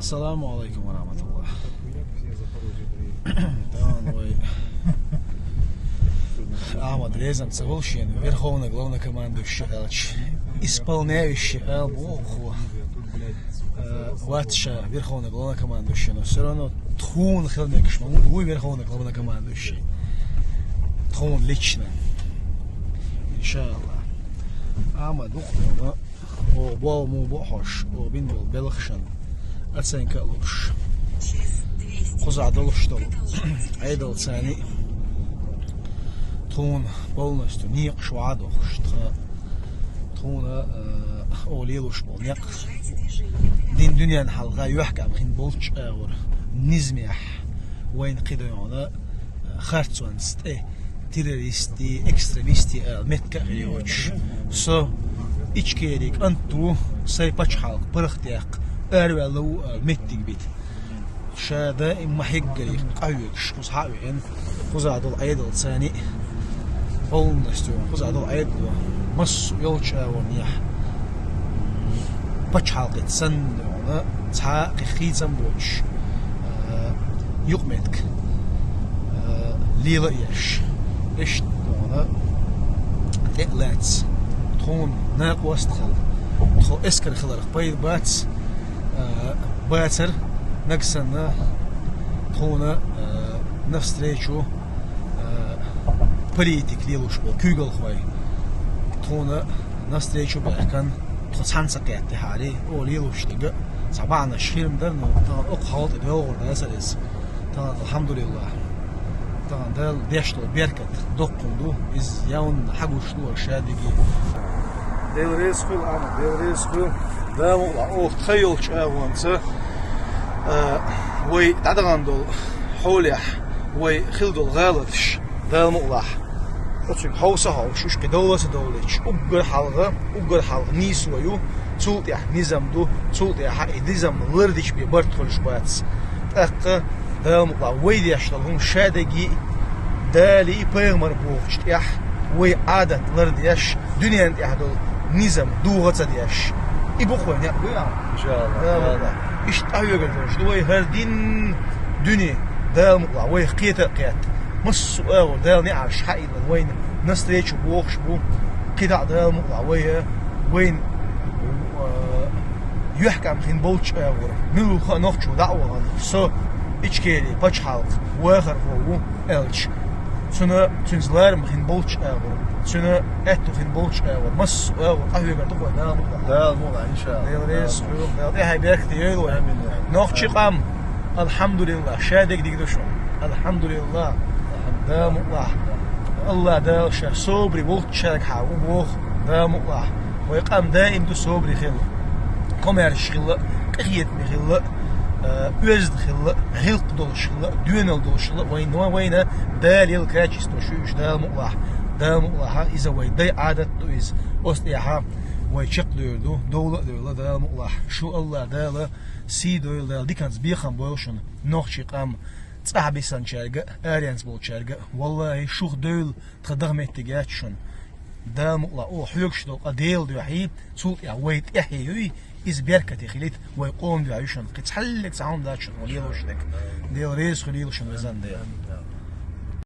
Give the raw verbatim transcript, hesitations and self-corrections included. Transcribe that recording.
Ассаламу алейкум ва рахматуллах. Тан вай Ахмад Резан ца вол шен, верховный главнокомандующий аьлча. Исполняющий аьлла боху. Э, вац ша верховный главнокомандующий, но всё равно тхуна хила мегаш ма вуй верховный главнокомандующий. Тхуна лично. Иншаллах. Ахмад вухтана. О, бо мо бохош, о, бин бол белхшан. Оценка луш. Кхуза долуш дол. Айдал цани. Тхуна полностью некъ швадохш. Тха-, тхуна, э, о, лелуш бол некъ. Дин дуьнен хьалха юхкам хин болч агъур. Низмех. Вайн кхидойона, э, харцон стӀе. Террористи, экстремисти аьлла, меттиг а хилийочуш. Со Ичкери кӀант ву, сай пачхьалкх паргӀатдаккха, араваьлла ву аьлла, меттиг бита. Ша даим ма хьеггаре къахьоьгуш, кхуза хьа а веана, кхуза долу Ӏедал цани, полностью кхуза долу Ӏедало, массо а йолчу агӀонехь, пачхьалкхица санна, цхьа а кхин хийцам боцуш, а, юкъаметтиг, а, лела а еш, иштта тхуна тӀе а лаьцна, тхуна накъост а хила, тхо эскар хиларх пайда бац, а, бацара, нагахь санна тхуна, а, навстречу, а, политик лелуш болу куьйгалхой, тхуна навстречу баьхкина, тхо цхьаьна ца кхетта тӀехьари, о, лелуш дерг а, цхьа бахьанаш хир ма дара, но тахана окху хьал тӀе доьлхур дацара иза. Тахана, алхьамдулиллахь. Тахана Дала деш долу беркат доккхун ду, иза явна хьагуш ду аша шадиге. Дела реза хуьлу, Ахьмад, Дела реза хуьлу. Дала мукъ лахь, оха тхан йолчу агӀонца, а, вай дӀадахана долу хьолехь, вай хила долу гӀалаташ, Дала мукъ лахь. Оцуьнга хьовса а хьовсуш, уьш кхин довла а ца довлуьйтуш, уггар хьалха, уггар хьалха нийсо ю, цул тӀаьхьа низам ду, цул тӀаьхьа и низам лардича бен барт хуьлуш бац. ТӀаккха Дала мукъ лахь, вай деш долу хӀума шадерриге а, Дала а пайхамара бохучу тӀехь вай Ӏадат лардеш, дуьнен тӀехь долу низам дохо ца деш. И бу-кх вай некъ, дуй, Ахьмад? Иншаллах. Дала мукъ лахь. Иштта къахьоьгур долуш ду вай хӀара дин, дуьне, Дала мукъ лахь, вайх кхета а кхетта. Массо а агӀор Дала неӀарш хьаийна вайна, навстречу бохуш бу, кхидӀа а Дала мукъ лахь, вай, вайна, а, юьхькӀам хин болчу агӀор, муьлхха а нохчо дӀа а вахана, со Ичкери пачхьалкхан вахархо ву аьлча, цуьнан, цуьнца ларам хин болчу агӀор, цуьнан аьтту хин болчу агӀор, массо а агӀор къахьоьгур ду-кх вай, Дала мукъ лахь. Дала мукъ лахь, иншаллах. Дела реза хуьлда, Дала тӀаьхье беркате йойла вай. Амин. Нохчийн къам, алхьамдулиллахь, шадерг дика ду шуна. Алхьамдулиллахь. Дала мукъ лахь. АллахӀ Дала ша собаре волчаьргахьа ву боху, Дала мукъ лахь. Вай къам даим ду собаре хилла. Комаьрша хилла, къинхетаме хилла, а, оьзда хилла, гӀиллакх долуш хилла, доьналла долуш хилла, вайна, вайна Дала елла качество шу уьш, Дала мукъ лахь. Дала мукъ лахь, иза вай дай Ӏадат ду иза. Оцу тӀехьа вай чекхдевр ду, довла а девлла, Дала мукъ лахь. Шу АллахӀ Дала сий дойла, Дала диканца бекхам бойла шуна, нохчийн къам, цӀахь бисинчаьрга а, аренца болчаьрга а. ВаллахӀи, шух девлла тхан даха меттиг яц шуна. Дала мукъ лахь, оха хьоьгуш долу къа Делан дуьхьа, цул тӀаьхьа вай тӀаьхье юй, иза беркате хилийта вай къоман дуьхьа ю шуна. Кхин цхьаллиг цхьа хӀума дац шуна лелош дерг. Дела реза хуьлийла шуна, везан Дела.